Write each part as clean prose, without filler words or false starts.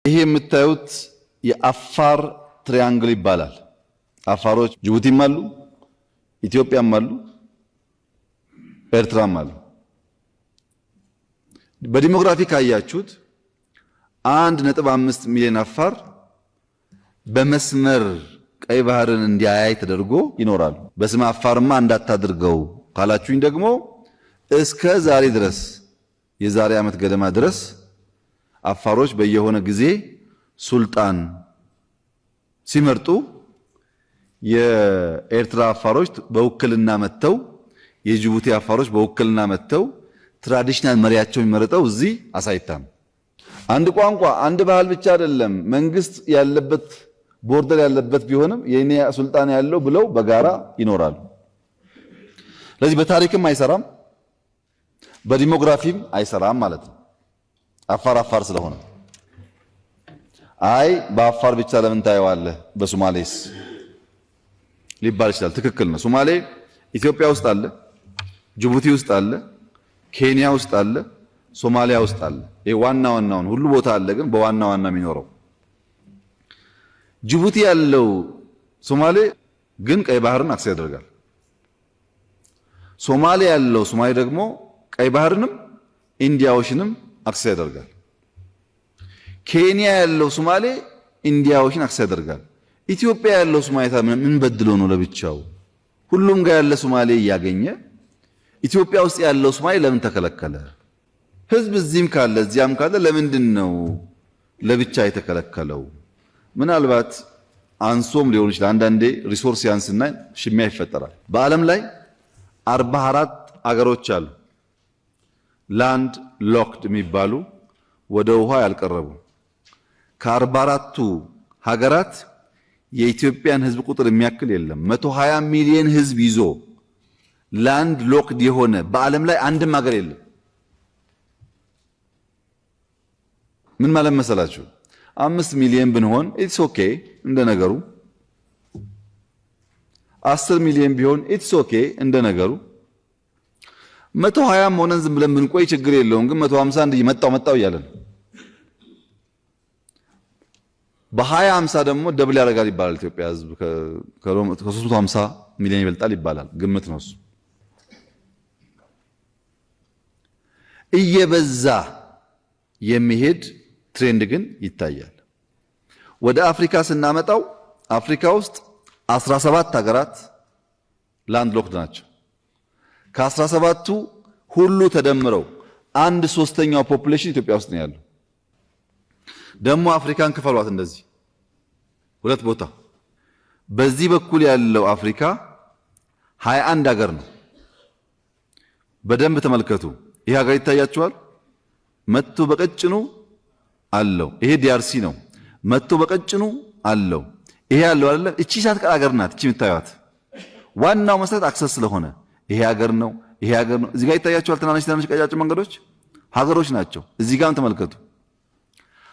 ይሄ የምታዩት የአፋር triangle ይባላል። አፋሮች ጅቡቲም አሉ፣ ኢትዮጵያም አሉ፣ ኤርትራም አሉ። በ demography ካያችሁት 1.5 ሚሊዮን አፋር በመስመር ቀይ ባህርን እንዲያያይ ተደርጎ ይኖራሉ። በስመ አፋርማ እንዳታድርገው ካላችሁኝ ደግሞ እስከ ዛሬ ድረስ፣ የዛሬ ዓመት ገደማ ድረስ፣ አፋሮች በየሆነ ጊዜ ሱልጣን ሲመርጡ የኤርትራ አፋሮች በውክልና መጥተው፣ የጅቡቲ አፋሮች በውክልና መጥተው traditional መሪያቸው የሚመረጠው እዚህ አሳይታ ነው። አንድ ቋንቋ፣ አንድ ባህል ብቻ አይደለም። መንግስት ያለበት border ያለበት ቢሆንም የኔ ሱልጣን ያለው ብለው በጋራ ይኖራሉ። ስለዚህ በታሪክም አይሰራም፣ በ demography ም አይሰራም ማለት ነው። አፋር አፋር ስለሆነ። አይ በአፋር ብቻ ለምን ታየዋለህ? በሶማሌስ ሊባል ይችላል። ትክክል ነው። ሶማሌ ኢትዮጵያ ውስጥ አለ፣ ጅቡቲ ውስጥ አለ፣ ኬንያ ውስጥ አለ፣ ሶማሊያ ውስጥ አለ። ይሄ ዋና ዋናውን ሁሉ ቦታ አለ፣ ግን በዋና ዋና የሚኖረው ጅቡቲ ያለው ሶማሌ ግን ቀይ ባህርን access ያደርጋል። ሶማሌ ያለው ሶማሌ ደግሞ ቀይ ባህርንም Indian Ocean ንም access ያደርጋል። ኬንያ ያለው ሶማሌ Indian Ocean access ያደርጋል። ኢትዮጵያ ያለው ሶማሌ ምን በድሎ ነው ለብቻው? ሁሉም ጋር ያለ ሶማሌ እያገኘ ኢትዮጵያ ውስጥ ያለው ሶማሌ ለምን ተከለከለ? ህዝብ እዚህም ካለ እዚያም ካለ ለምንድን ነው ለብቻ የተከለከለው? ምናልባት አንሶም ሊሆን ይችላል። አንዳንዴ resource ያንስና ሽሚያ ይፈጠራል። በዓለም ላይ 44 አገሮች አሉ land locked የሚባሉ፣ ወደ ውሃ ያልቀረቡ። ከ44ቱ ሀገራት የኢትዮጵያን ህዝብ ቁጥር የሚያክል የለም። 120 ሚሊዮን ህዝብ ይዞ land locked የሆነ በዓለም ላይ አንድም ሀገር የለም። ምን ማለት መሰላችሁ? 5 ሚሊዮን ብንሆን it's okay እንደ ነገሩ፣ 10 ሚሊዮን ቢሆን it's okay እንደ ነገሩ፣ 120ም ሆነን ዝም ብለን ብንቆይ ችግር የለውም። ግን 150 እንዲህ መጣው መጣው እያለን በ2050 ደግሞ double ያደርጋል ይባላል። ኢትዮጵያ ህዝብ ከ350 ሚሊዮን ይበልጣል ይባላል። ግምት ነው እሱ። እየበዛ የሚሄድ trend ግን ይታያል። ወደ አፍሪካ ስናመጣው አፍሪካ ውስጥ 17 ሀገራት land locked ናቸው። ከ17ቱ ሁሉ ተደምረው አንድ ሶስተኛው population ኢትዮጵያ ውስጥ ነው ያለው። ደግሞ አፍሪካን ክፈሏት እንደዚህ ሁለት ቦታ። በዚህ በኩል ያለው አፍሪካ 21 ሀገር ነው። በደንብ ተመልከቱ። ይህ ሀገር ይታያችኋል። መጥቶ በቀጭኑ አለው። ይሄ DRC ነው። መጥቶ በቀጭኑ አለው። ይሄ ያለው አይደለም። እቺ ሳትቀር ሀገር ናት። እቺ የምታዩት ዋናው መሰረት access ስለሆነ ይሄ ሀገር ነው። ይሄ ሀገር ነው። እዚህ ጋር ይታያችኋል። ትናንሽ ትናንሽ ቀጫጭን መንገዶች ሀገሮች ናቸው። እዚህ ጋርም ተመልከቱ።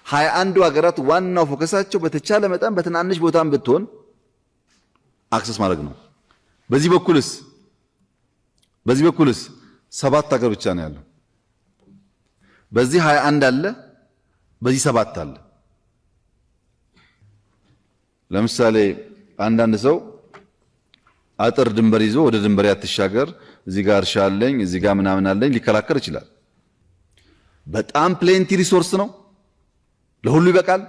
21ዱ ሀገራት ዋናው focus ኣቸው በተቻለ መጠን በትናንሽ ቦታም ብትሆን access ማድረግ ነው። በዚህ በኩልስ ሰባት ሀገር ብቻ ነው ያለው። በዚህ 21 አለ፣ በዚህ ሰባት አለ። ለምሳሌ አንዳንድ ሰው አጥር ድንበር ይዞ ወደ ድንበር አትሻገር፣ እዚህ ጋር እርሻ አለኝ፣ እዚህ ጋር ምናምን አለኝ ሊከራከር ይችላል። በጣም plenty resource ነው፣ ለሁሉ ይበቃል።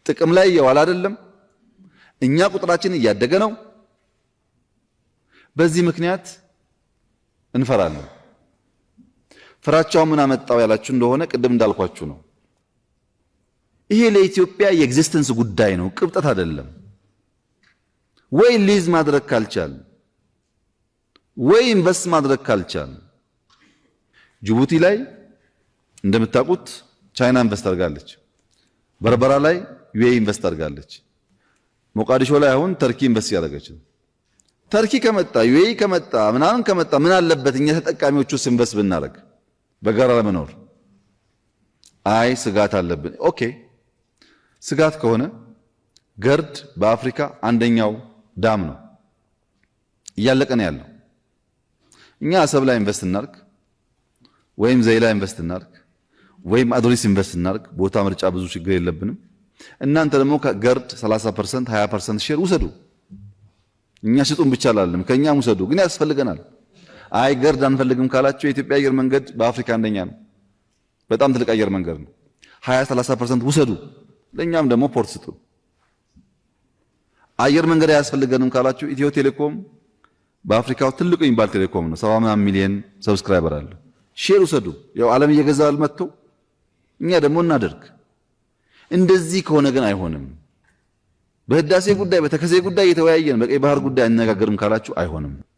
ጥቅም ላይ እየዋለ አይደለም። እኛ ቁጥራችን እያደገ ነው። በዚህ ምክንያት እንፈራለን። ፍራቻው ምን አመጣው ያላችሁ እንደሆነ ቅድም እንዳልኳችሁ ነው። ይሄ ለኢትዮጵያ የ existence ጉዳይ ነው፣ ቅብጠት አይደለም። ወይ ሊዝ ማድረግ ካልቻል፣ ወይ invest ማድረግ ካልቻል፣ ጅቡቲ ላይ እንደምታውቁት ቻይና invest አድርጋለች። በርበራ ላይ UAE invest አድርጋለች። ሞቃዲሾ ላይ አሁን ተርኪ invest እያደረገች ነው። ተርኪ ከመጣ፣ UAE ከመጣ፣ ምናምን ከመጣ ምን አለበት እኛ ተጠቃሚዎቹ invest ብናደርግ በጋራ ለመኖር? አይ ስጋት አለብን። Okay፣ ስጋት ከሆነ GERD በአፍሪካ አንደኛው dam ነው፣ እያለቀ ነው ያለው። እኛ አሰብ ላይ invest እናርግ ወይም ዘይላ invest እናርግ ወይም አዱሊስ invest እናርግ። ቦታ ምርጫ ብዙ ችግር የለብንም። እናንተ ደግሞ ከገርድ 30% 20% share ውሰዱ። እኛ ስጡን ብቻ አላልንም፣ ከእኛም ውሰዱ፣ ግን ያስፈልገናል። አይ ገርድ አንፈልግም ካላችሁ የኢትዮጵያ አየር መንገድ በአፍሪካ አንደኛ ነው። በጣም ትልቅ አየር መንገድ ነው። 20 30% ውሰዱ፣ ለእኛም ደግሞ port ስጡ። አየር መንገድ አያስፈልገንም ካላችሁ ኢትዮ ቴሌኮም በአፍሪካው ትልቁ የሚባል ቴሌኮም ነው። 70 ምናምን ሚሊየን subscriber አለ። Share ውሰዱ። ያው ዓለም እየገዛ መጥቶ እኛ ደግሞ እናደርግ። እንደዚህ ከሆነ ግን አይሆንም። በህዳሴ ጉዳይ በተከዜ ጉዳይ እየተወያየን በቀይ ባህር ጉዳይ አንነጋገርም ካላችሁ አይሆንም።